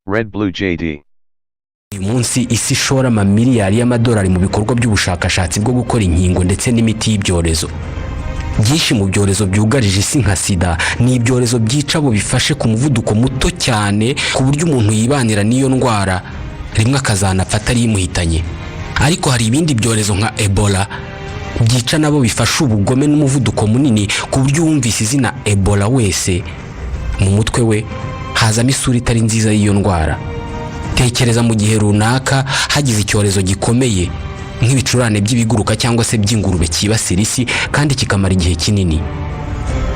Red Blue JD. Uyu munsi isi ishora amamiliyari y'amadolari mu bikorwa by'ubushakashatsi bwo gukora inkingo ndetse n'imiti y'ibyorezo. Byinshi mu byorezo byugarije isi nka sida ni ibyorezo byica abo bifashe ku muvuduko muto cyane, ku buryo umuntu yibanira n'iyo ndwara, rimwe akazanapfa atari imuhitanye. Ariko hari ibindi byorezo nka Ebola byica nabo bifashe ubugome n'umuvuduko munini, ku buryo uwumvise izina Ebola wese mu mutwe we hazamo isura itari nziza y'iyo ndwara. Tekereza mu gihe runaka hagize icyorezo gikomeye nk'ibicurane by'ibiguruka cyangwa se by'ingurube cyibasira isi kandi kikamara igihe kinini.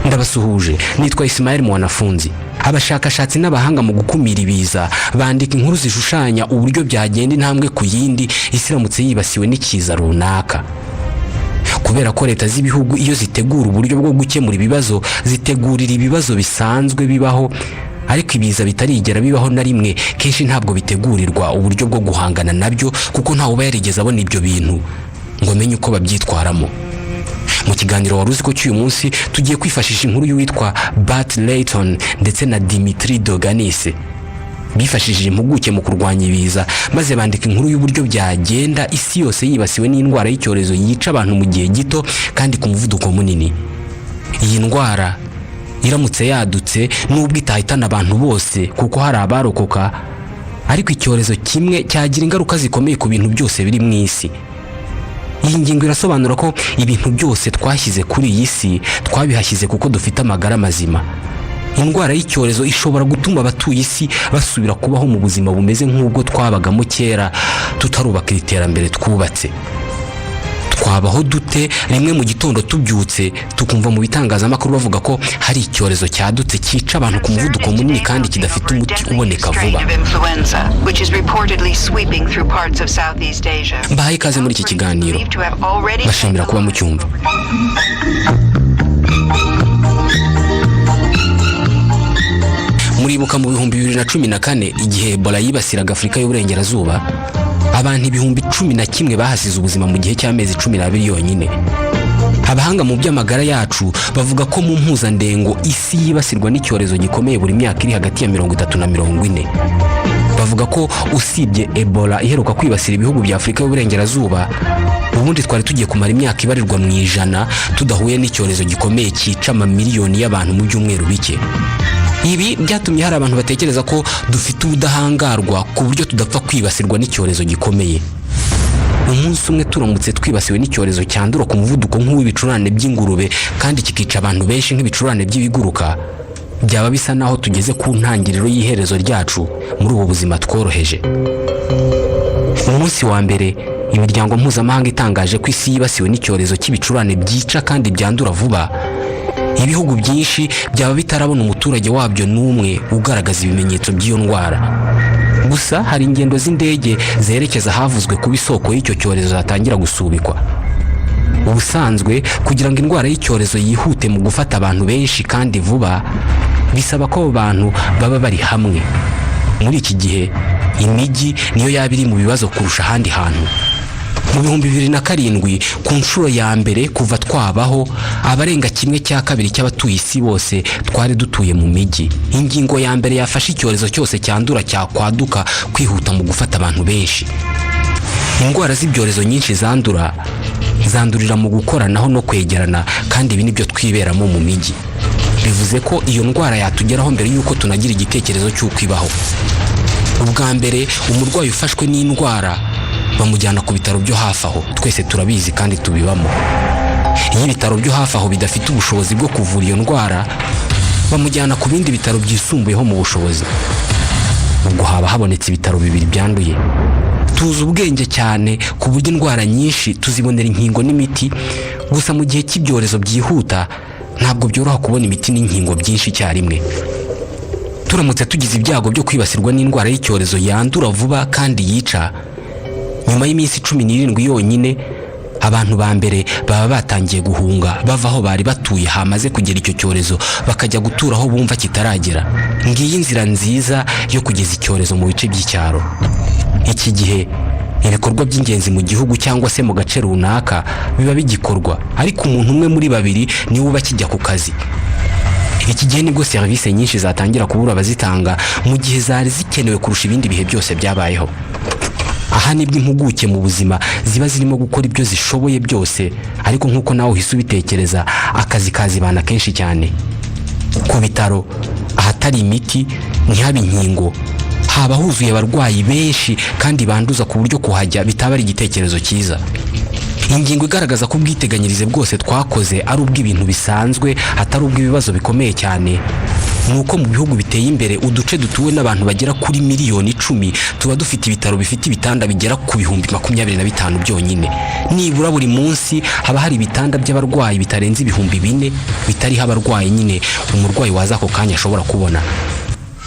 Ndabasuhuje, nitwa Ismael Mwanafunzi. Abashakashatsi n'abahanga mu gukumira ibiza bandika inkuru zishushanya uburyo byagenda intambwe ku yindi isi iramutse yibasiwe n'ikiza runaka. Kubera ko leta z'ibihugu iyo zitegura uburyo bwo gukemura ibibazo zitegurira ibibazo bisanzwe bibaho, ariko ibiza bitarigera bibaho na rimwe kenshi ntabwo bitegurirwa uburyo bwo guhangana nabyo, kuko ntawe uba yarigeze abona ibyo bintu ngo amenye uko babyitwaramo. Mu kiganiro Wari Uzi Ko cy'uyu munsi tugiye kwifashisha inkuru y'uwitwa Bart Layton ndetse na Dimitri Doganis. Bifashishije impuguke mu kurwanya ibiza maze bandika inkuru y'uburyo byagenda isi yose yibasiwe n'indwara y'icyorezo yica abantu mu gihe gito kandi ku muvuduko munini. Iyi ndwara iramutse yadutse, nubwo itahitana abantu bose kuko hari abarokoka, ariko icyorezo kimwe cyagira ingaruka zikomeye ku bintu byose biri mu isi. Iyi ngingo irasobanura ko ibintu byose twashyize kuri iyi si twabihashyize kuko dufite amagara mazima. Indwara y'icyorezo ishobora gutuma abatuye isi basubira kubaho mu buzima bumeze nk'ubwo twabagamo kera tutarubaka iri terambere twubatse. Twabaho dute rimwe mu gitondo tubyutse tukumva mu bitangazamakuru bavuga ko hari icyorezo cyadutse cyica abantu ku muvuduko munini kandi kidafite umuti uboneka vuba? Mbahaye ikaze muri iki kiganiro, bashimira kuba mucyumva. Muribuka mu 2014 igihe Ebola yibasiraga Afurika y'Uburengerazuba, abantu 11,000 bahasize ubuzima mu gihe cy'amezi 12 yonyine. Abahanga mu by'amagara yacu bavuga ko mu mpuzandengo isi yibasirwa n'icyorezo gikomeye buri myaka iri hagati ya 30 na 40. Bavuga ko usibye Ebola iheruka kwibasira ibihugu bya Afurika y'Uburengerazuba, ubundi twari tugiye kumara imyaka ibarirwa mu ijana tudahuye n'icyorezo gikomeye cyica amamiliyoni y'abantu mu byumweru bike. Ibi byatumye hari abantu batekereza ko dufite ubudahangarwa ku buryo tudapfa kwibasirwa n'icyorezo gikomeye. Umunsi umwe turamutse twibasiwe n'icyorezo cyandura ku muvuduko nk'uw'ibicurane by'ingurube kandi kikica abantu benshi nk'ibicurane by'ibiguruka, byaba bisa naho tugeze ku ntangiriro y'iherezo ryacu muri ubu buzima tworoheje. Mu munsi wa mbere imiryango mpuzamahanga itangaje ko isi yibasiwe n'icyorezo cy'ibicurane byica kandi byandura vuba, ibihugu byinshi byaba bitarabona umuturage wabyo n'umwe ugaragaza ibimenyetso by'iyo ndwara. Gusa hari ingendo z'indege zerekeza ahavuzwe kuba isoko y'icyo cyorezo zatangira gusubikwa. Ubusanzwe kugira ngo indwara y'icyorezo yihute mu gufata abantu benshi kandi vuba, bisaba ko abo bantu baba bari hamwe. Muri iki gihe imijyi niyo yaba iri mu bibazo kurusha ahandi hantu. Mu 2007, ku nshuro ya mbere kuva twabaho, abarenga 1/2 cy'abatuye isi bose twari dutuye mu mijyi. Ingingo ya mbere yafashe icyorezo cyose cyandura cyakwaduka kwihuta mu gufata abantu benshi. Indwara z'ibyorezo nyinshi zandura zandurira mu gukoranaho no kwegerana, kandi ibi nibyo twiberamo mu mijyi. Bivuze ko iyo ndwara yatugeraho mbere y'uko tunagira igitekerezo cy'uko ibaho. Ubwa mbere umurwayi ufashwe n'indwara bamujyana ku bitaro byo hafi aho, twese turabizi kandi tubibamo. Iyo ibitaro byo hafi aho bidafite ubushobozi bwo kuvura iyo ndwara, bamujyana ku bindi bitaro byisumbuyeho mu bushobozi. Ubwo haba habonetse ibitaro bibiri byanduye. Tuzi ubwenge cyane ku buryo indwara nyinshi tuzibonera inkingo n'imiti. Gusa mu gihe cy'ibyorezo byihuta ntabwo byoroha kubona imiti n'inkingo byinshi icyarimwe. Turamutse tugize ibyago byo kwibasirwa n'indwara y'icyorezo yandura vuba kandi yica, nyuma y'iminsi 17 yonyine abantu ba mbere baba batangiye guhunga bava aho bari batuye hamaze kugera icyo cyorezo, bakajya gutura aho bumva kitaragera. Ngiyi inzira nziza yo kugeza icyorezo mu bice by'icyaro. Iki gihe ibikorwa by'ingenzi mu gihugu cyangwa se mu gace runaka biba bigikorwa, ariko umuntu umwe muri babiri niwe uba akijya ku kazi. Iki gihe nibwo serivisi nyinshi zatangira kubura abazitanga mu gihe zari zikenewe kurusha ibindi bihe byose byabayeho. Aha nibwo impuguke mu buzima ziba zirimo gukora ibyo zishoboye byose, ariko nk'uko nawe uhise ubitekereza, akazi kazibana kenshi cyane. Ku bitaro ahatari imiti, ntihabe inkingo, haba huzuye abarwayi benshi kandi banduza, ku buryo kuhajya bitaba ari igitekerezo cyiza. Ingingo igaragaza ko ubwiteganyirize bwose twakoze ari ubw'ibintu bisanzwe, atari ubw'ibibazo bikomeye cyane, ni uko mu bihugu biteye imbere, uduce dutuwe n'abantu bagera kuri miliyoni 10 tuba dufite ibitaro bifite ibitanda bigera ku 25,000 byonyine. Nibura buri munsi haba hari ibitanda by'abarwayi bitarenze 4000 bitariho abarwayi nyine umurwayi waza ako kanya ashobora kubona.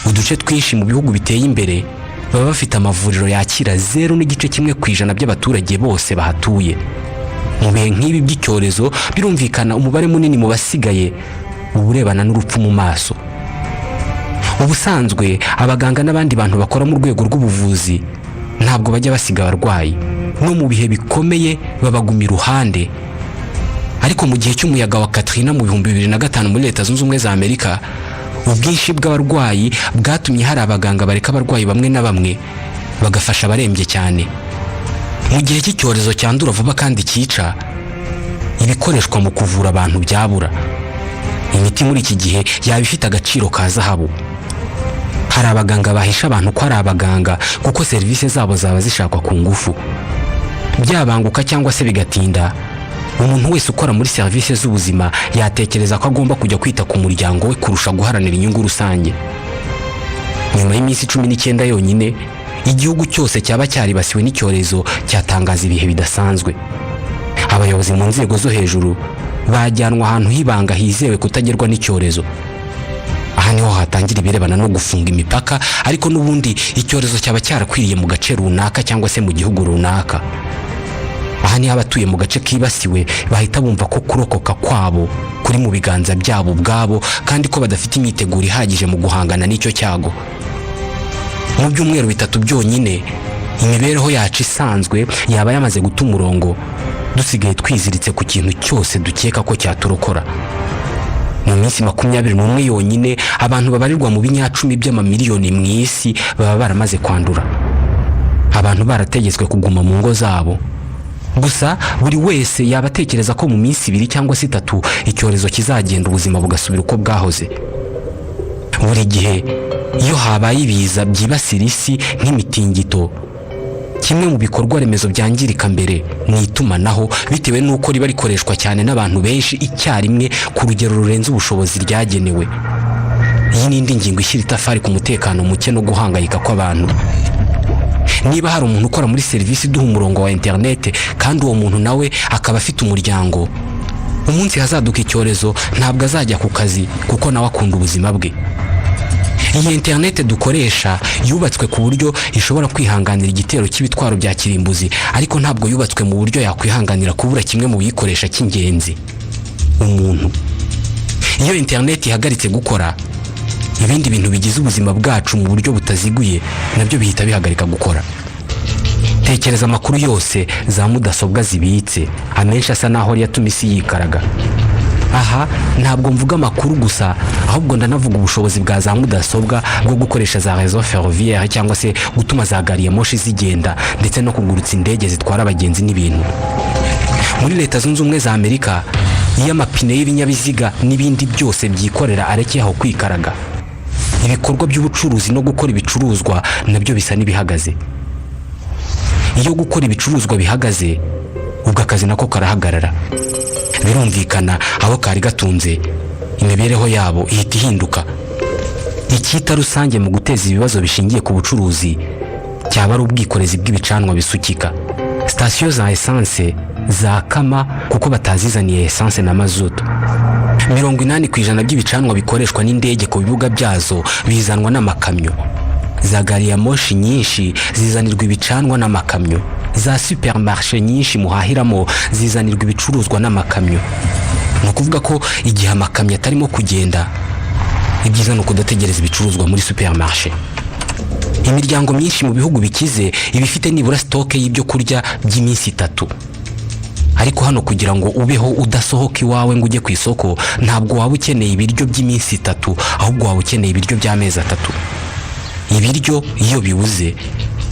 Uduce twinshi mu bihugu biteye imbere baba bafite amavuriro yakira 0.1% by'abaturage bose bahatuye. Mu bihe nk'ibi by'icyorezo, birumvikana, umubare munini mu basigaye uba urebana n'urupfu mu maso. Ubusanzwe abaganga n'abandi bantu bakora mu rwego rw'ubuvuzi ntabwo bajya basiga abarwayi, no mu bihe bikomeye babaguma iruhande. Ariko mu gihe cy'umuyaga wa Katrina mu 2005 muri Leta Zunze Ubumwe za Amerika, ubwinshi bw'abarwayi bwatumye hari abaganga bareka abarwayi bamwe na bamwe bagafasha abarembye cyane. Mu gihe cy'icyorezo cyandura vuba kandi cyica, ibikoreshwa mu kuvura abantu byabura. Imiti muri iki gihe yaba ifite agaciro ka zahabu. Hari abaganga bahisha abantu ko ari abaganga kuko serivisi zabo zaba zishakwa ku ngufu. Byabanguka cyangwa se bigatinda, umuntu wese ukora muri serivisi z'ubuzima yatekereza ko agomba kujya kwita ku muryango we kurusha guharanira inyungu rusange. Nyuma y'iminsi 19 yonyine, igihugu cyose cyaba cyaribasiwe n'icyorezo cyatangaza ibihe bidasanzwe. Abayobozi mu nzego zo hejuru bajyanwa ahantu h'ibanga hizewe kutagerwa n'icyorezo. Aha niho hatangira ibirebana no gufunga imipaka, ariko n'ubundi icyorezo cyaba cyarakwiriye mu gace runaka cyangwa se mu gihugu runaka. Aha niho abatuye mu gace kibasiwe bahita bumva ko kurokoka kwabo kuri mu biganza byabo ubwabo, kandi ko badafite imyiteguro ihagije mu guhangana n'icyo cyago. Mu byumweru 3 byonyine, imibereho yacu isanzwe yaba yamaze guta umurongo, dusigaye twiziritse ku kintu cyose dukeka ko cyaturokora. Mu minsi 21 yonyine, abantu babarirwa mu binyacumi by'amamiliyoni mu isi baba baramaze kwandura, abantu barategetswe kuguma mu ngo zabo. Gusa buri wese yaba atekereza ko mu minsi 2 cyangwa se 3 icyorezo kizagenda, ubuzima bugasubira uko bwahoze. Buri gihe iyo habaye ibiza byibasira isi nk'imitingito, kimwe mu bikorwa remezo byangirika mbere ni itumanaho, bitewe n'uko riba rikoreshwa cyane n'abantu benshi icyarimwe ku rugero rurenze ubushobozi ryagenewe. Iyi ni indi ngingo ishyira itafari ku mutekano muke no guhangayika kw'abantu. Niba hari umuntu ukora muri serivisi iduha umurongo wa interinete, kandi uwo muntu nawe akaba afite umuryango, umunsi hazaduka icyorezo ntabwo azajya ku kazi, kuko nawe akunda ubuzima bwe. Iyi interinete dukoresha yubatswe ku buryo ishobora kwihanganira igitero cy'ibitwaro bya kirimbuzi, ariko ntabwo yubatswe mu buryo yakwihanganira kubura kimwe mu biyikoresha cy'ingenzi, umuntu. Iyo interineti ihagaritse gukora, ibindi bintu bigize ubuzima bwacu mu buryo butaziguye nabyo bihita bihagarika gukora. Tekereza amakuru yose za mudasobwa zibitse, amenshi asa n'aho ariyo atuma isi yikaraga. Aha ntabwo mvuga amakuru gusa, ahubwo ndanavuga ubushobozi bwa za mudasobwa bwo gukoresha za réseau ferroviaire cyangwa se gutuma za gari ya moshi zigenda, ndetse no kugurutsa indege zitwara abagenzi n'ibintu. Muri Leta Zunze Ubumwe za Amerika, iyo amapine y'ibinyabiziga n'ibindi byose byikorera arekeye aho kwikaraga, ibikorwa by'ubucuruzi no gukora ibicuruzwa nabyo bisa n'ibihagaze. Iyo gukora ibicuruzwa bihagaze, ubwo akazi nako karahagarara. Birumvikana, abo kari gatunze imibereho yabo ihita ihinduka. Icyita rusange mu guteza ibibazo bishingiye ku bucuruzi cyaba ari ubwikorezi bw'ibicanwa bisukika. Sitasiyo za esanse zakama kuko batazizaniye esanse na mazutu. 80% by'ibicanwa bikoreshwa n'indege ku bibuga byazo bizanwa n'amakamyo. Za gari ya moshi nyinshi zizanirwa ibicanwa n'amakamyo. Za supermarché nyinshi muhahiramo zizanirwa ibicuruzwa n'amakamyo. Ni ukuvuga ko igihe amakamyo atarimo kugenda, ibyiza ni ukudategereza ibicuruzwa muri supermarché. Imiryango myinshi mu bihugu bikize iba ifite nibura stock y'ibyo kurya by'iminsi 3. Ariko hano, kugira ngo ubeho udasohoka iwawe ngo ujye ku isoko, ntabwo waba ukeneye ibiryo by'iminsi 3, ahubwo waba ukeneye ibiryo by'amezi 3. Ibiryo iyo bibuze,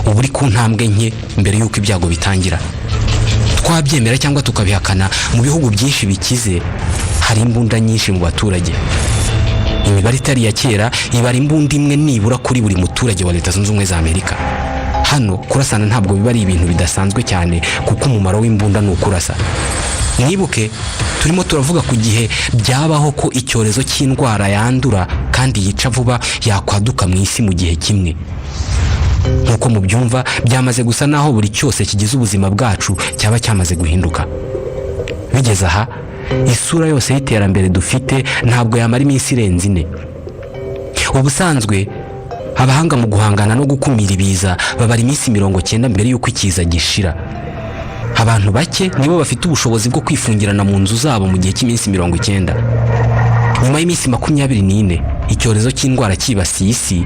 uba uri ku ntambwe nke mbere y'uko ibyago bitangira. Twabyemera cyangwa tukabihakana, mu bihugu byinshi bikize hari imbunda nyinshi mu baturage. Imibare itari iya kera ibara imbunda imwe nibura kuri buri muturage wa Leta Zunze Ubumwe za Amerika. Hano kurasana ntabwo biba ari ibintu bidasanzwe cyane, kuko umumaro w'imbunda ni ukurasa. Mwibuke, turimo turavuga ku gihe byabaho ko icyorezo cy'indwara yandura kandi yica vuba yakwaduka mu isi mu gihe kimwe. Nk'uko mubyumva, byamaze gusa naho buri cyose kigize ubuzima bwacu cyaba cyamaze guhinduka. Bigeze aha, isura yose y'iterambere dufite ntabwo yamara iminsi irenze 4. Ubusanzwe abahanga mu guhangana no gukumira ibiza babara iminsi 90 mbere y'uko ikiza gishira. Abantu bake nibo bafite ubushobozi bwo kwifungirana mu nzu zabo mu gihe cy'iminsi 90. Nyuma y'iminsi 24 icyorezo cy'indwara cyibasiye isi,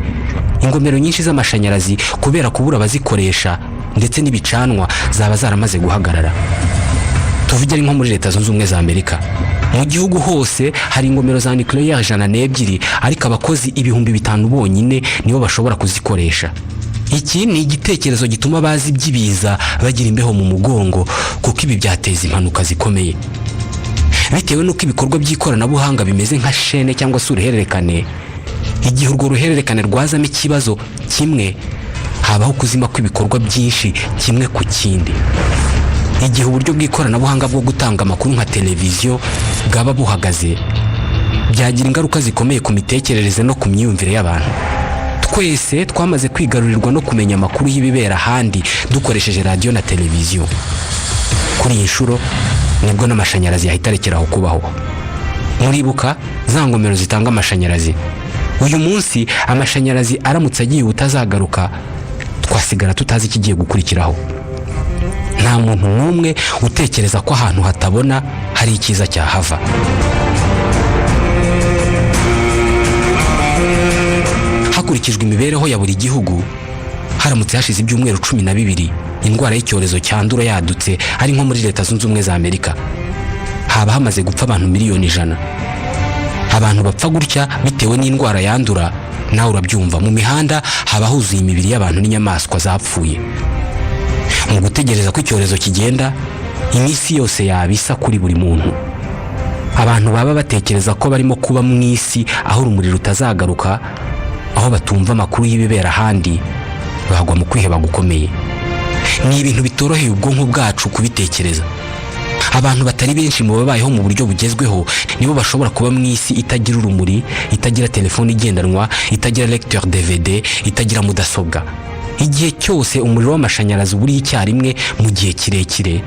ingomero nyinshi z'amashanyarazi, kubera kubura abazikoresha ndetse n'ibicanwa, zaba zaramaze guhagarara. Tuvuge ari nko muri Leta Zunze Ubumwe za Amerika, mu gihugu hose hari ingomero za nucléaire 102, ariko abakozi 5000 bonyine nibo bashobora kuzikoresha. Iki ni igitekerezo gituma abazi iby'ibiza bagira imbeho mu mugongo, kuko ibi byateza impanuka zikomeye. Bitewe n'uko ibikorwa by'ikoranabuhanga bimeze nka chaîne cyangwa se uruhererekane, igihe urwo ruhererekane rwazamo ikibazo kimwe, habaho kuzima kw'ibikorwa byinshi kimwe ku kindi. Igihe uburyo bw'ikoranabuhanga bwo gutanga amakuru nka televiziyo bwaba buhagaze, byagira ingaruka zikomeye ku mitekerereze no ku myumvire y'abantu. Twese twamaze kwigarurirwa no kumenya amakuru y'ibibera ahandi dukoresheje radiyo na televiziyo. Kuri iyi nshuro nibwo n'amashanyarazi yahita arekeraho kubaho. Muribuka za ngomero zitanga amashanyarazi. Uyu munsi amashanyarazi aramutse agiye ubutazagaruka, twasigara tutazi ikigiye gukurikiraho. Nta muntu n'umwe utekereza ko ahantu hatabona hari icyiza cyahava. Hakurikijwe imibereho ya buri gihugu, haramutse hashize ibyumweru 12 indwara y'icyorezo cyandura yadutse, ari nko muri Leta Zunze Ubumwe za Amerika, haba hamaze gupfa abantu miliyoni 100. Abantu bapfa gutya bitewe n'indwara yandura, nawe urabyumva, mu mihanda haba huzuye imibiri y'abantu n'inyamaswa zapfuye. Mu gutegereza ko icyorezo kigenda, iminsi yose yaba isa kuri buri muntu. Abantu baba batekereza ko barimo kuba mu isi aho urumuri rutazagaruka, aho batumva amakuru y'ibibera ahandi, bagwa mu kwiheba gukomeye. Ni ibintu bitoroheye ubwonko bwacu kubitekereza. Abantu batari benshi mu babayeho mu buryo bugezweho nibo bashobora kuba mu isi itagira urumuri, itagira telefone igendanwa, itagira lecteur DVD, itagira mudasobwa. Igihe cyose umuriro w'amashanyarazi uburiye icyarimwe mu gihe kirekire,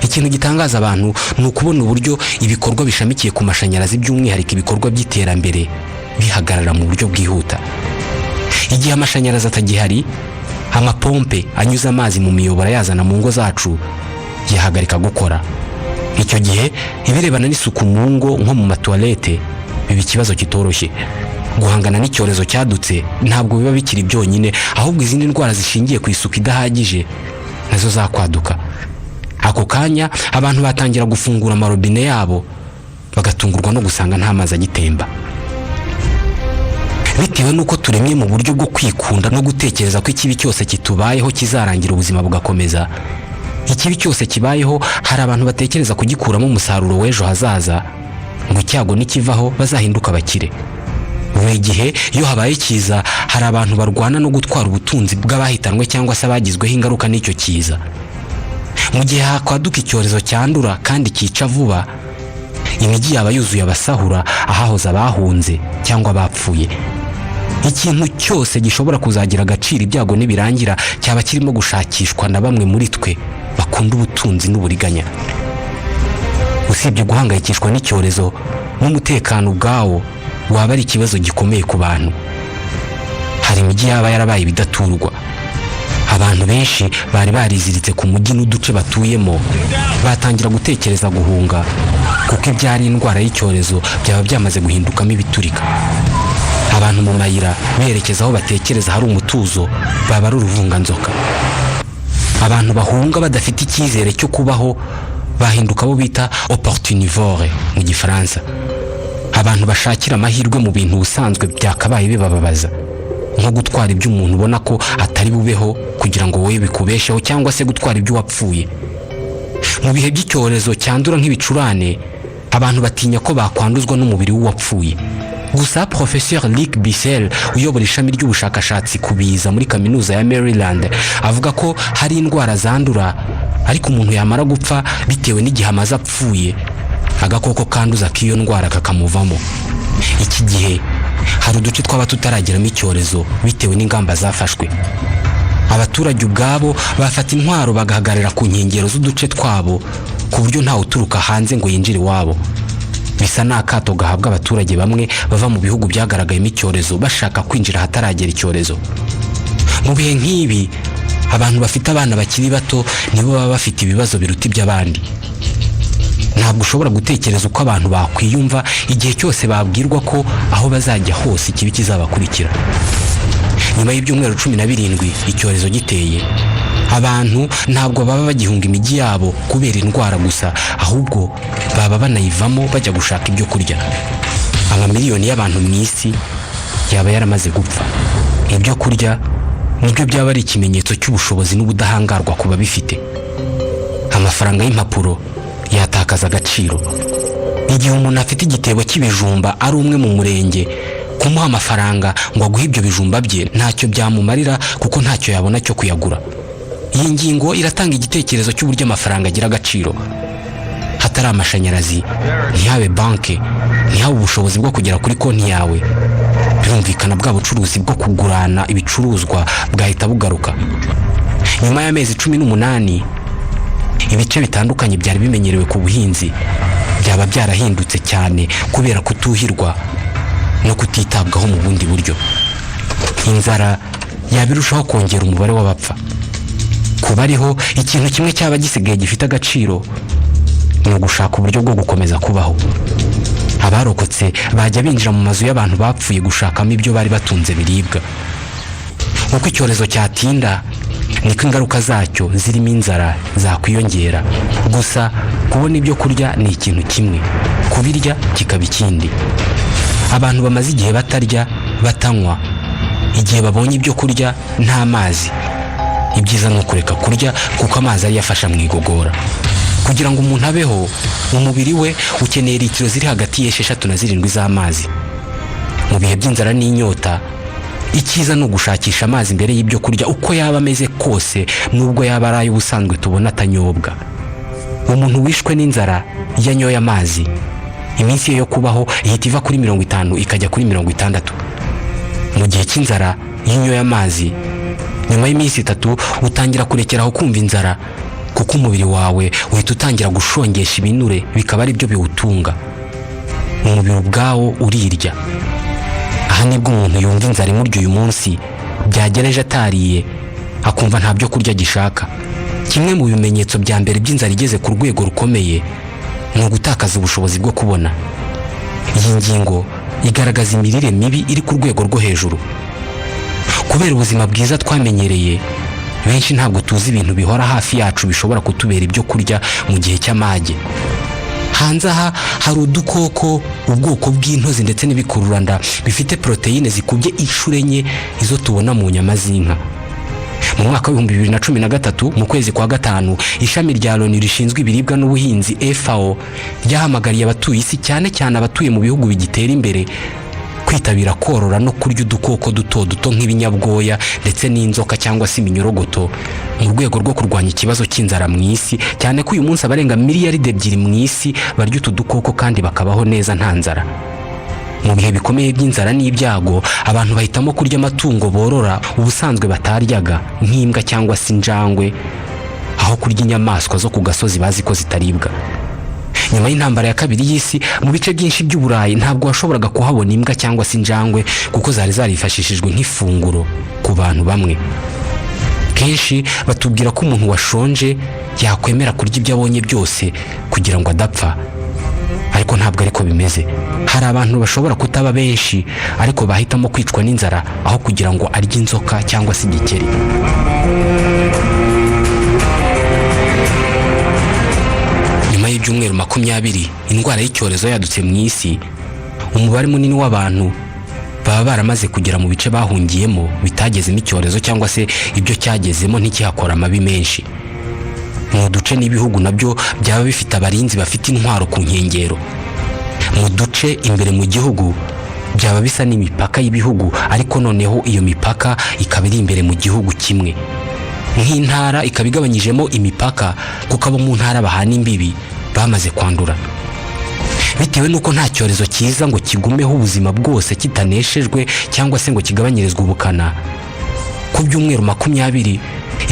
ikintu gitangaza abantu ni ukubona uburyo ibikorwa bishamikiye ku mashanyarazi, by'umwihariko ibikorwa by'iterambere, bihagarara mu buryo bwihuta. Igihe amashanyarazi atagihari, amapompe anyuza amazi mu miyoboro ayazana mu ngo zacu yahagarika gukora. Icyo gihe ibirebana n'isuku mu ngo, nko mu matuwarete, biba ikibazo kitoroshye. Guhangana n'icyorezo cyadutse ntabwo biba bikiri byonyine, ahubwo izindi ndwara zishingiye ku isuku idahagije nazo zakwaduka. Ako kanya abantu batangira gufungura amarobine yabo, bagatungurwa no gusanga nta mazi agitemba. Bitewe n'uko turemye mu buryo bwo kwikunda no gutekereza ko ikibi cyose kitubayeho kizarangira ubuzima bugakomeza, ikibi cyose kibayeho hari abantu batekereza kugikuramo umusaruro w'ejo hazaza, ngo icyago nikivaho bazahinduka abakire. Buri gihe iyo habaye ikiza, hari abantu barwana no gutwara ubutunzi bw'abahitanwe cyangwa se abagizweho ingaruka n'icyo kiza. Mu gihe hakwaduka icyorezo cyandura kandi cyica vuba, imijyi yaba yuzuye abasahura ahahoze abahunze cyangwa abapfuye. Ikintu cyose gishobora kuzagira agaciro ibyago nibirangira cyaba kirimo gushakishwa na bamwe muri twe bakunda ubutunzi n'uburiganya. Usibye guhangayikishwa n'icyorezo, n'umutekano ubwawo waba ari ikibazo gikomeye ku bantu. Hari imijyi yaba yarabaye ibidaturwa. Abantu benshi bari bariziritse ku mujyi n'uduce batuyemo batangira gutekereza guhunga, kuko ibyari indwara y'icyorezo byaba byamaze guhindukamo ibiturika. Abantu mu mayira berekeza aho batekereza hari umutuzo baba ari uruvunganzoka. Abantu bahunga badafite icyizere cyo kubaho Bahinduka abo bita opportunivore mu Gifaransa, abantu bashakira amahirwe mu bintu ubusanzwe byakabaye bibababaza, nko gutwara ibyo umuntu ubona ko atari bubeho kugira ngo wowe bikubesheho, cyangwa se gutwara ibyo wapfuye. Mu bihe by'icyorezo cyandura nk'ibicurane, abantu batinya ko bakwanduzwa n'umubiri w'uwapfuye. Gusa Professeur Rick Bissell, uyobora ishami ry'ubushakashatsi ku biza muri Kaminuza ya Maryland, avuga ko hari indwara zandura, ariko umuntu yamara gupfa, bitewe n'igihe amaze apfuye, agakoko kanduza k'iyo ndwara kakamuvamo. Iki gihe hari uduce twaba tutarageramo icyorezo bitewe n'ingamba zafashwe. Abaturage ubwabo bafata intwaro, bagahagarara ku nkengero z'uduce twabo, ku buryo ntawe uturuka hanze ngo yinjire iwabo. Bisa n'akato gahabwa abaturage bamwe bava mu bihugu byagaragayemo icyorezo bashaka kwinjira ahataragera icyorezo. Mu bihe nk'ibi, abantu bafite abana bakiri bato nibo baba bafite ibibazo biruta iby'abandi. Ntabwo ushobora gutekereza uko abantu bakwiyumva igihe cyose babwirwa ko aho bazajya hose ikibi kizabakurikira. Nyuma y'ibyumweru 17 icyorezo giteye, abantu ntabwo baba bagihunga imijyi yabo kubera indwara gusa, ahubwo baba banayivamo bajya gushaka ibyo kurya. Amamiliyoni y'abantu mu isi yaba yaramaze gupfa. Ibyo kurya nibyo byaba ari ikimenyetso cy'ubushobozi n'ubudahangarwa ku babifite. Amafaranga y'impapuro yatakaza agaciro. Igihe umuntu afite igitebo cy'ibijumba ari umwe mu murenge, kumuha amafaranga ngo aguhe ibyo bijumba bye ntacyo byamumarira, kuko ntacyo yabona cyo kuyagura. Iyi ngingo iratanga igitekerezo cy'uburyo amafaranga agira agaciro. Hatari amashanyarazi, ntihabe banki, ntihabe ubushobozi bwo kugera kuri konti yawe, birumvikana bwa bucuruzi bwo kugurana ibicuruzwa bwahita bugaruka. Nyuma y'amezi 18, ibice bitandukanye byari bimenyerewe ku buhinzi byaba byarahindutse cyane kubera kutuhirwa no kutitabwaho mu bundi buryo. Inzara yaba irushaho kongera umubare w'abapfa. Ku bariho, ikintu kimwe cyaba gisigaye gifite agaciro ni ugushaka uburyo bwo gukomeza kubaho. Abarokotse bajya binjira mu mazu y'abantu bapfuye gushakamo ibyo bari batunze biribwa. Uko icyorezo cyatinda, niko ingaruka zacyo zirimo inzara zakwiyongera. Gusa kubona ibyo kurya ni ikintu kimwe, kubirya kikaba ikindi. Abantu bamaze igihe batarya, batanywa, igihe babonye ibyo kurya nta mazi, ibyiza ni ukureka kurya, kuko amazi ariyo afasha mu igogora. Kugira ngo umuntu abeho, umubiri we ukeneye litiro ziri hagati y'esheshatu na zirindwi z'amazi. Mu bihe by'inzara n'inyota, icyiza ni ugushakisha amazi mbere y'ibyo kurya, uko yaba ameze kose, nubwo yaba ari ay'ubusanzwe tubona atanyobwa. Umuntu wishwe n'inzara, iyo anyoye amazi, iminsi ye yo kubaho ihita iva kuri 50 ikajya kuri 60. Mu gihe cy'inzara, iyo unyoye amazi, nyuma y'iminsi 3 utangira kurekeraho kumva inzara, kuko umubiri wawe uhita utangira gushongesha ibinure, bikaba ari byo biwutunga. Umubiri ubwawo urirya. Aha nibwo umuntu yumva inzara imurya uyu munsi, byagera ejo atariye akumva nta byo kurya agishaka. Kimwe mu bimenyetso bya mbere by'inzara igeze ku rwego rukomeye ni ugutakaza ubushobozi bwo kubona. Iyi ngingo igaragaza imirire mibi iri ku rwego rwo hejuru. Kubera ubuzima bwiza twamenyereye, benshi ntabwo tuzi ibintu bihora hafi yacu bishobora kutubera ibyo kurya mu gihe cy'amage. Hanze aha hari udukoko, ubwoko bw'intozi ndetse n'ibikururanda bifite poroteyine zikubye inshuro enye izo tubona mu nyama z'inka. Mu mwaka wa 2013, mu kwezi kwa gatanu, ishami rya Loni rishinzwe ibiribwa n'ubuhinzi, FAO, ryahamagariye abatuye isi, cyane cyane abatuye mu bihugu bigitera imbere, kwitabira korora no kurya udukoko duto duto nk'ibinyabwoya ndetse n'inzoka cyangwa se iminyorogoto, mu rwego rwo kurwanya ikibazo cy'inzara mu isi, cyane ko uyu munsi abarenga miliyaride 2 mu isi barya utu dukoko kandi bakabaho neza nta nzara. Mu bihe bikomeye by'inzara n'ibyago, abantu bahitamo kurya amatungo borora ubusanzwe bataryaga, nk'imbwa cyangwa se injangwe, aho kurya inyamaswa zo ku gasozi bazi ko zitaribwa. Nyuma y'intambara ya kabiri y'isi, mu bice byinshi by'Uburayi ntabwo washoboraga kuhabona imbwa cyangwa se injangwe, kuko zari zarifashishijwe nk'ifunguro ku bantu bamwe. Kenshi batubwira ko umuntu washonje yakwemera kurya ibyo abonye byose kugira ngo adapfa, ariko ntabwo ariko bimeze. Hari abantu bashobora kutaba benshi, ariko bahitamo kwicwa n'inzara aho kugira ngo arye inzoka cyangwa se igikeri. Nyuma y'amezi 18, y'ibyumweru 20 indwara y'icyorezo yadutse mu isi, umubare munini w'abantu baba baramaze kugera mu bice bahungiyemo bitagezemo icyorezo, cyangwa se ibyo cyagezemo ntikihakora amabi menshi. Mu duce n'ibihugu nabyo byaba bifite abarinzi bafite intwaro ku nkengero. Mu duce imbere mu gihugu byaba bisa n'imipaka y'ibihugu, ariko noneho iyo mipaka ikaba iri imbere mu gihugu kimwe, nk'intara ikaba igabanyijemo imipaka, kuko abo mu ntara bahana imbibi bamaze kwandura. Bitewe n'uko nta cyorezo cyiza ngo kigumeho ubuzima bwose kitaneshejwe cyangwa se ngo kigabanyirizwe ubukana, ku byumweru 20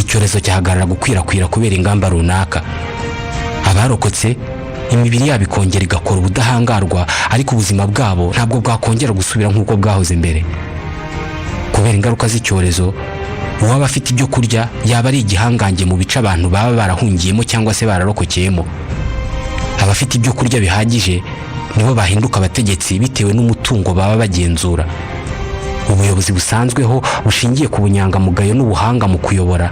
icyorezo cyahagarara gukwirakwira kubera ingamba runaka. Abarokotse, imibiri yabo ikongera igakora ubudahangarwa, ariko ubuzima bwabo ntabwo bwakongera gusubira nk'uko bwahoze mbere kubera ingaruka z'icyorezo. Uwaba afite ibyo kurya yaba ari igihangange mu bice abantu baba barahungiyemo cyangwa se bararokokeyemo. Abafite ibyo kurya bihagije nibo bahinduka abategetsi bitewe n'umutungo baba bagenzura. Ubuyobozi busanzweho bushingiye ku bunyangamugayo n'ubuhanga mu kuyobora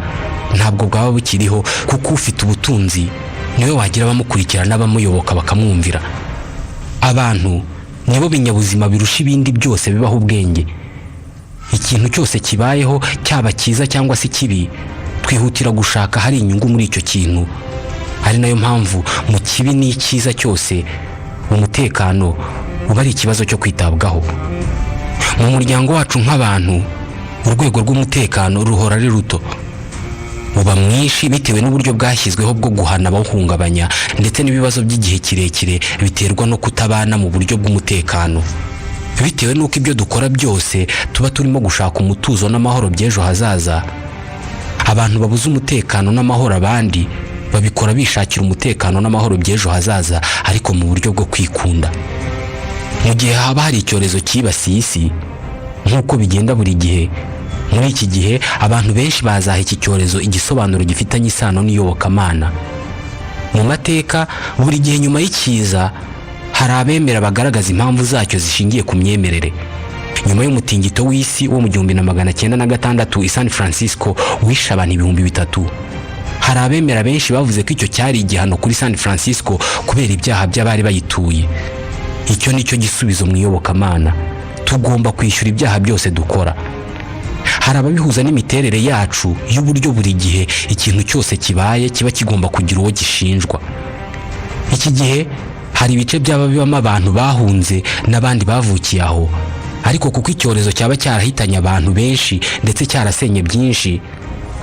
ntabwo bwaba bukiriho, kuko ufite ubutunzi niwe wagira abamukurikira n'abamuyoboka bakamwumvira. Abantu nibo binyabuzima birusha ibindi byose bibaho ubwenge. Ikintu cyose kibayeho, cyaba cyiza cyangwa se kibi, twihutira gushaka hari inyungu muri icyo kintu, ari nayo mpamvu mu kibi n'icyiza cyose umutekano uba ari ikibazo cyo kwitabwaho. Mu muryango wacu nk'abantu, urwego rw'umutekano ruhora ari ruto, uba mwinshi bitewe n'uburyo bwashyizweho bwo guhana abawuhungabanya, ndetse n'ibibazo by'igihe kirekire biterwa no kutabana mu buryo bw'umutekano. Bitewe n'uko ibyo dukora byose tuba turimo gushaka umutuzo n'amahoro by'ejo hazaza, abantu babuze umutekano n'amahoro abandi babikora bishakira umutekano n'amahoro by'ejo hazaza, ariko mu buryo bwo kwikunda. Mu gihe haba hari icyorezo cyibasiye isi, nk'uko bigenda buri gihe muri iki gihe, abantu benshi bazaha iki cyorezo igisobanuro gifitanye isano n'iyobokamana. Mu mateka, buri gihe nyuma y'ikiza hari abemera bagaragaza impamvu zacyo zishingiye ku myemerere. Nyuma y'umutingito w'isi wo mu 1906 i San Francisco wishe abantu 3000, hari abemera benshi bavuze ko icyo cyari igihano kuri San Francisco kubera ibyaha by'abari bayituye. Icyo ni cyo gisubizo mu iyobokamana: tugomba kwishyura ibyaha byose dukora. Hari ababihuza n'imiterere yacu y'uburyo buri gihe ikintu cyose kibaye kiba kigomba kugira uwo gishinjwa. Iki gihe hari ibice byaba bibamo abantu bahunze n'abandi bavukiye aho, ariko kuko icyorezo cyaba cyarahitanye abantu benshi ndetse cyarasenye byinshi,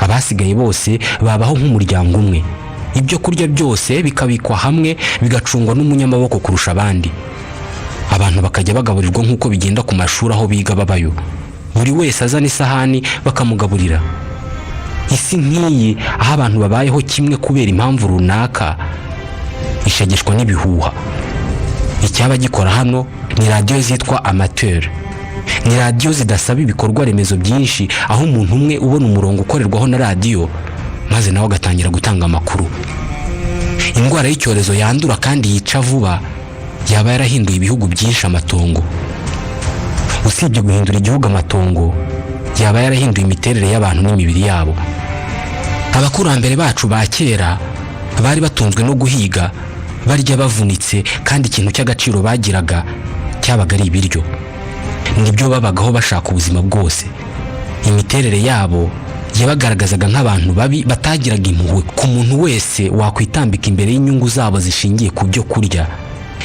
abasigaye bose babaho nk'umuryango umwe. Ibyo kurya byose bikabikwa hamwe, bigacungwa n'umunyamaboko kurusha abandi. Abantu bakajya bagaburirwa nk'uko bigenda ku mashuri aho biga babayo, buri wese azana isahani bakamugaburira. Isi nk'iyi, aho abantu babayeho kimwe kubera impamvu runaka, ishegeshwa n'ibihuha. Icyaba gikora hano ni radiyo zitwa amateur. Ni radiyo zidasaba ibikorwa remezo byinshi, aho umuntu umwe ubona umurongo ukorerwaho na radiyo, maze nawe agatangira gutanga amakuru. Indwara y'icyorezo yandura kandi yica vuba yaba yarahinduye ibihugu byinshi amatongo. Usibye guhindura igihugu amatongo, yaba yarahinduye imiterere y'abantu n'imibiri yabo. Abakurambere bacu ba kera bari batunzwe no guhiga, barya bavunitse, kandi ikintu cy'agaciro bagiraga cyabaga ari ibiryo. Nibyo babagaho bashaka ubuzima bwose. Imiterere yabo yabagaragazaga nk'abantu babi batagiraga impuhwe ku muntu wese wakwitambika imbere y'inyungu zabo zishingiye ku byo kurya,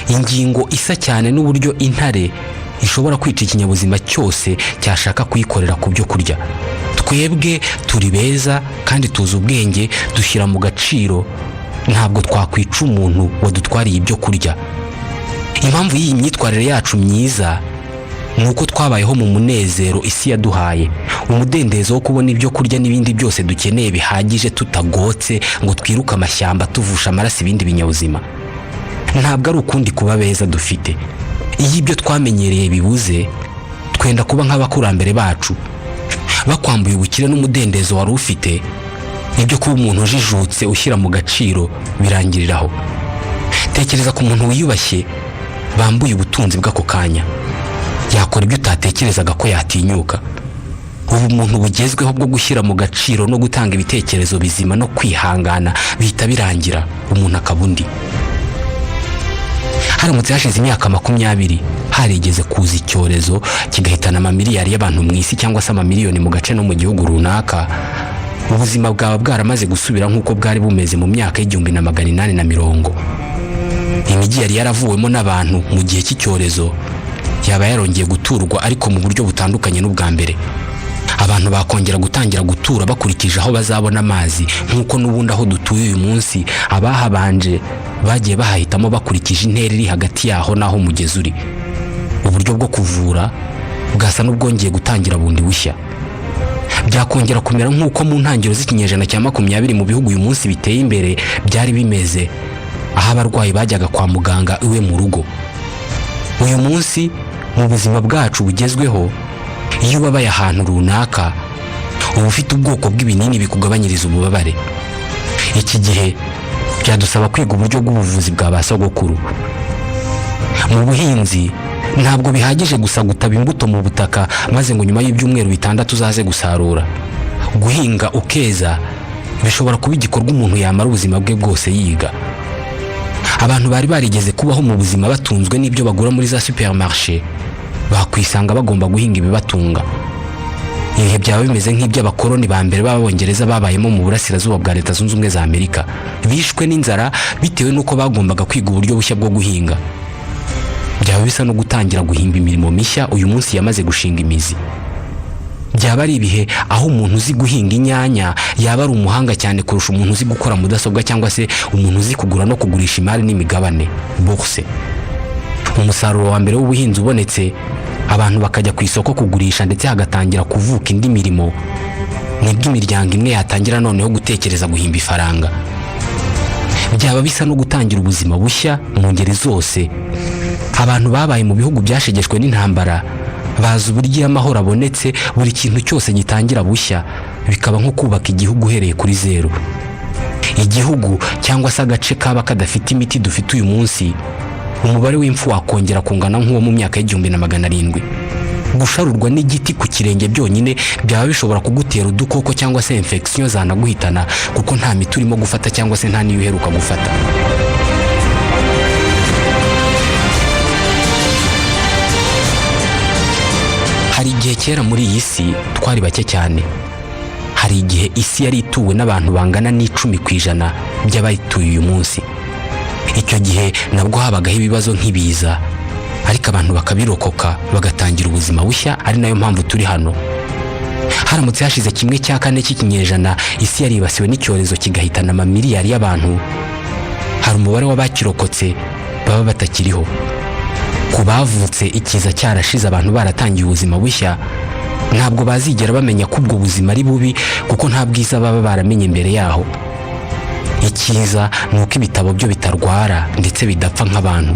ingingo isa cyane n'uburyo intare ishobora kwica ikinyabuzima cyose cyashaka kuyikorera ku byo kurya. Twebwe turi beza kandi tuzi ubwenge, dushyira mu gaciro, ntabwo twakwica umuntu wadutwariye ibyo kurya. Impamvu y'iyi myitwarire yacu myiza ni uko twabayeho mu munezero isi yaduhaye, umudendezo wo kubona ibyo kurya n'ibindi byose dukeneye bihagije, tutagotse ngo twiruke amashyamba tuvusha amaraso ibindi binyabuzima. Ntabwo ari ukundi kuba beza dufite. Iyo ibyo twamenyereye bibuze, twenda kuba nk'abakurambere bacu. Bakwambuye ubukire n'umudendezo wari ufite, ibyo kuba umuntu ujijutse ushyira mu gaciro birangiriraho. Tekereza ku muntu wiyubashye bambuye ubutunzi bw'ako kanya, yakora ibyo utatekerezaga ko yatinyuka. Ubumuntu bugezweho bwo gushyira mu gaciro no gutanga ibitekerezo bizima no kwihangana bihita birangira, umuntu akaba undi. Haramutse hashize imyaka 20 harigeze kuza icyorezo kigahitana amamiliyari y'abantu mu isi cyangwa se amamiliyoni mu gace no mu gihugu runaka, ubuzima bwaba bwaramaze gusubira nk'uko bwari bumeze mu myaka y'1840. Imijyi yari yaravuwemo n'abantu mu gihe cy'icyorezo yaba yarongeye guturwa, ariko mu buryo butandukanye n'ubwa mbere. Abantu bakongera gutangira gutura bakurikije aho bazabona amazi, nk'uko n'ubundi aho dutuye uyu munsi abahabanje bagiye bahahitamo bakurikije intera iri hagati yaho n'aho umugezi uri. Uburyo bwo kuvura bwasa n'ubwongeye gutangira bundi bushya. Byakongera kumera nk'uko mu ntangiriro z'ikinyejana cya 20 mu bihugu uyu munsi biteye imbere byari bimeze, aho abarwayi bajyaga kwa muganga iwe mu rugo. Uyu munsi, mu buzima bwacu bugezweho, iyo ubabaye ahantu runaka uba ufite ubwoko bw'ibinini bikugabanyiriza ububabare. Iki gihe byadusaba kwiga uburyo bw'ubuvuzi bwa ba sogokuru. Mu buhinzi, ntabwo bihagije gusa gutaba imbuto mu butaka maze ngo nyuma y'ibyumweru 6 uzaze gusarura. Guhinga ukeza bishobora kuba igikorwa umuntu yamara ubuzima bwe bwose yiga. Abantu bari barigeze kubaho mu buzima batunzwe n'ibyo bagura muri za supermarché bakwisanga bagomba guhinga ibibatunga. Ibihe byaba bimeze nk'iby'abakoloni ba mbere b'Abongereza babayemo mu burasirazuba bwa Leta Zunze Ubumwe za Amerika, bishwe n'inzara bitewe n'uko bagombaga kwiga uburyo bushya bwo guhinga. Byaba bisa no gutangira guhimba imirimo mishya uyu munsi yamaze gushinga imizi. Byaba ari ibihe aho umuntu uzi guhinga inyanya yaba ari umuhanga cyane kurusha umuntu uzi gukora mudasobwa cyangwa se umuntu uzi kugura no kugurisha imari n'imigabane, bourse. Umusaruro wa mbere w'ubuhinzi ubonetse, abantu bakajya ku isoko kugurisha ndetse hagatangira kuvuka indi mirimo, nibwo imiryango imwe yatangira noneho gutekereza guhimba ifaranga. Byaba bisa no gutangira ubuzima bushya mu ngeri zose. Abantu babaye mu bihugu byashegeshwe n'intambara bazi uburyo iyo amahoro abonetse buri kintu cyose gitangira bushya, bikaba nko kubaka igihugu uhereye kuri zeru. Igihugu cyangwa se agace kaba kadafite imiti dufite uyu munsi, umubare w'impfu wakongera kungana nk'uwo mu myaka y'1700. Gusharurwa n'igiti ku kirenge byonyine byaba bishobora kugutera udukoko cyangwa se infection zanaguhitana, kuko nta miti urimo gufata cyangwa se nta n'iyo uheruka gufata. Hari igihe kera muri iyi si twari bake cyane. Hari igihe isi yari ituwe n'abantu bangana n'10% by'abayituye uyu munsi. Icyo gihe nabwo habagaho ibibazo nk'ibiza, ariko abantu bakabirokoka, bagatangira ubuzima bushya, ari nayo mpamvu turi hano. Haramutse hashize 1/4 cy'ikinyejana isi yaribasiwe n'icyorezo kigahitana amamiliyari y'abantu, hari umubare w'abakirokotse baba batakiriho. Ku bavutse ikiza cyarashize, abantu baratangiye ubuzima bushya, ntabwo bazigera bamenya ko ubwo buzima ari bubi, kuko nta bwiza baba baramenye mbere yaho. Icyiza ni uko ibitabo byo bitarwara ndetse bidapfa nk'abantu.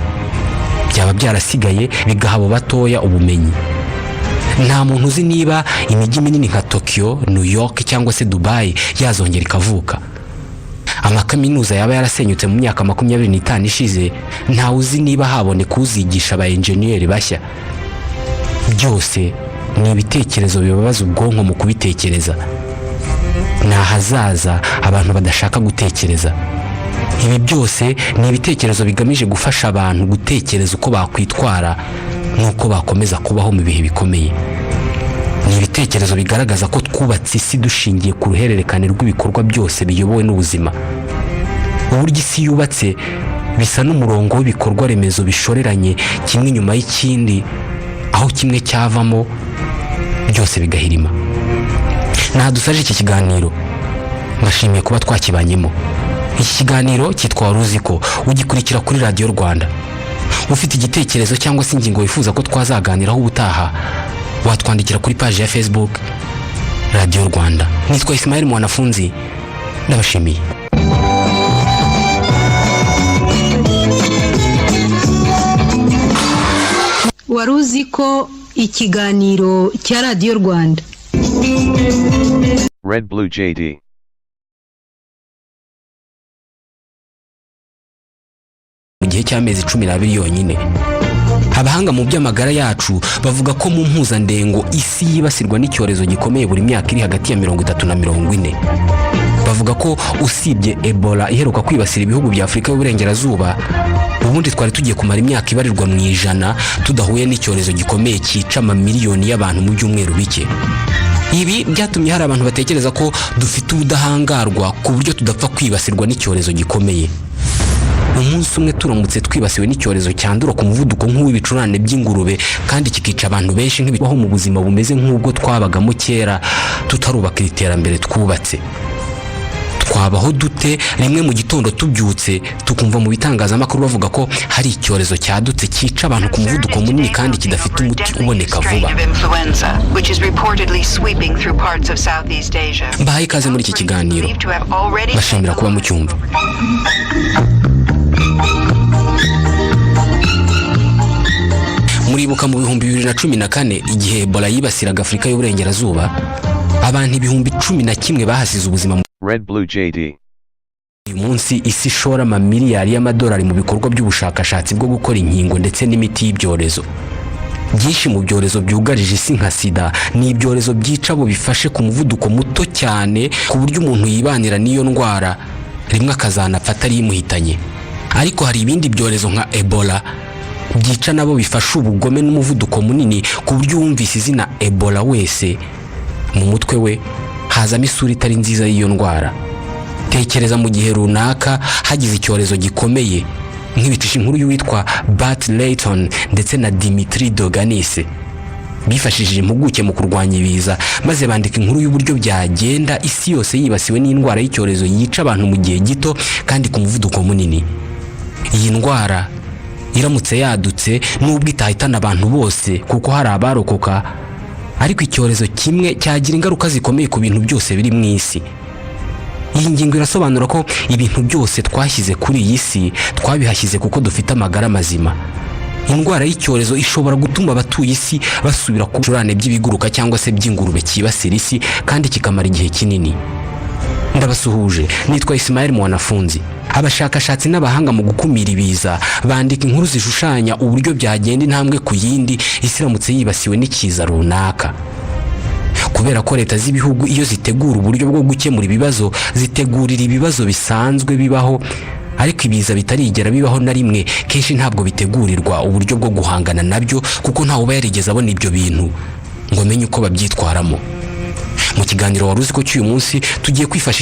Byaba byarasigaye bigaha abo batoya ubumenyi. Nta muntu uzi niba imijyi minini nka Tokyo, New York cyangwa se Dubai yazongera ikavuka. Amakaminuza yaba yarasenyutse mu myaka 25 ishize, ntawe uzi niba haboneka uzigisha aba enjeniyeri bashya. Byose ni ibitekerezo bibabaza ubwonko mu kubitekereza. Ni ahazaza abantu badashaka gutekereza. Ibi byose ni ibitekerezo bigamije gufasha abantu gutekereza uko bakwitwara n'uko bakomeza kubaho mu bihe bikomeye. Ni ibitekerezo bigaragaza ko twubatse isi dushingiye ku ruhererekane rw'ibikorwa byose biyobowe n'ubuzima. Uburyo isi yubatse bisa n'umurongo w'ibikorwa remezo bishoreranye, kimwe inyuma y'ikindi, aho kimwe cyavamo byose bigahirima. Nta dusaje iki kiganiro, mbashimiye kuba twakibanyemo. Iki kiganiro cyitwa "Wari uzi ko", ugikurikira kuri Radiyo Rwanda. Ufite igitekerezo cyangwa se ingingo wifuza ko twazaganiraho ubutaha, watwandikira kuri paji ya Facebook Radiyo Rwanda. Nitwa Ismail Mwanafunzi, ndabashimiye. Wari uzi ko, ikiganiro cya Radiyo Rwanda. Red Blue JD. Mu gihe cy'amezi 12 yonyine, abahanga mu by'amagara yacu bavuga ko mu mpuzandengo isi yibasirwa n'icyorezo gikomeye buri myaka iri hagati ya 30 na 40. Bavuga ko usibye Ebola iheruka kwibasira ibihugu bya Afurika y'Uburengerazuba, ubundi twari tugiye kumara imyaka ibarirwa mu ijana tudahuye n'icyorezo gikomeye cyica amamiliyoni y'abantu mu byumweru bike. Ibi byatumye hari abantu batekereza ko dufite ubudahangarwa ku buryo tudapfa kwibasirwa n'icyorezo gikomeye. Umunsi umwe turamutse twibasiwe n'icyorezo cyandura ku muvuduko nk'uw'ibicurane by'ingurube kandi kikica abantu benshi nk'ibibaho mu buzima bumeze nk'ubwo twabagamo kera tutarubaka iri terambere twubatse, twabaho dute rimwe mu gitondo tubyutse tukumva mu bitangazamakuru bavuga ko hari icyorezo cyadutse cyica abantu ku muvuduko munini kandi kidafite umuti uboneka vuba? Mbahaye ikaze muri iki kiganiro, bashimira kuba mucyumva. Muribuka mu 2014 igihe Ebola yibasiraga Afurika y'Uburengerazuba, abantu 11,000 bahasize ubuzima. Red Blue JD. Uyu munsi isi ishora amamiliyari y'amadolari mu bikorwa by'ubushakashatsi bwo gukora inkingo ndetse n'imiti y'ibyorezo. Byinshi mu byorezo byugarije isi nka sida ni ibyorezo byica abo bifashe ku muvuduko muto cyane, ku buryo umuntu yibanira n'iyo ndwara rimwe akazanapfa atari imuhitanye. Ariko hari ibindi byorezo nka Ebola byica nabo bifashe ubugome n'umuvuduko munini, ku buryo uwumvise izina Ebola wese mu mutwe we hazamo isura itari nziza y'iyo ndwara. Tekereza mu gihe runaka hagize icyorezo gikomeye nk'ibicisha inkuru y'uwitwa Bart Layton ndetse na Dimitri Doganis bifashishije impuguke mu kurwanya ibiza, maze bandika inkuru y'uburyo byagenda isi yose yibasiwe n'indwara y'icyorezo yica abantu mu gihe gito kandi ku muvuduko munini. Iyi ndwara iramutse yadutse, nubwo itahitana abantu bose kuko hari abarokoka, ariko icyorezo kimwe cyagira ingaruka zikomeye ku bintu byose biri mu isi. Iyi ngingo irasobanura ko ibintu byose twashyize kuri iyi si twabihashyize kuko dufite amagara mazima. Indwara y'icyorezo ishobora gutuma abatuye isi basubira ku bicurane by'ibiguruka cyangwa se by'ingurube cyibasira isi kandi kikamara igihe kinini. Ndabasuhuje, nitwa Ismael Mwanafunzi. Abashakashatsi n'abahanga mu gukumira ibiza bandika inkuru zishushanya uburyo byagenda intambwe ku yindi isi iramutse yibasiwe n'ikiza runaka. Kubera ko leta z'ibihugu iyo zitegura uburyo bwo gukemura ibibazo zitegurira ibibazo bisanzwe bibaho, ariko ibiza bitarigera bibaho na rimwe kenshi ntabwo bitegurirwa uburyo bwo guhangana nabyo, kuko ntawe uba yarigeze abona ibyo bintu ngo amenye uko babyitwaramo. Mu kiganiro Wari Uzi Ko cy'uyu munsi tugiye kwifashisha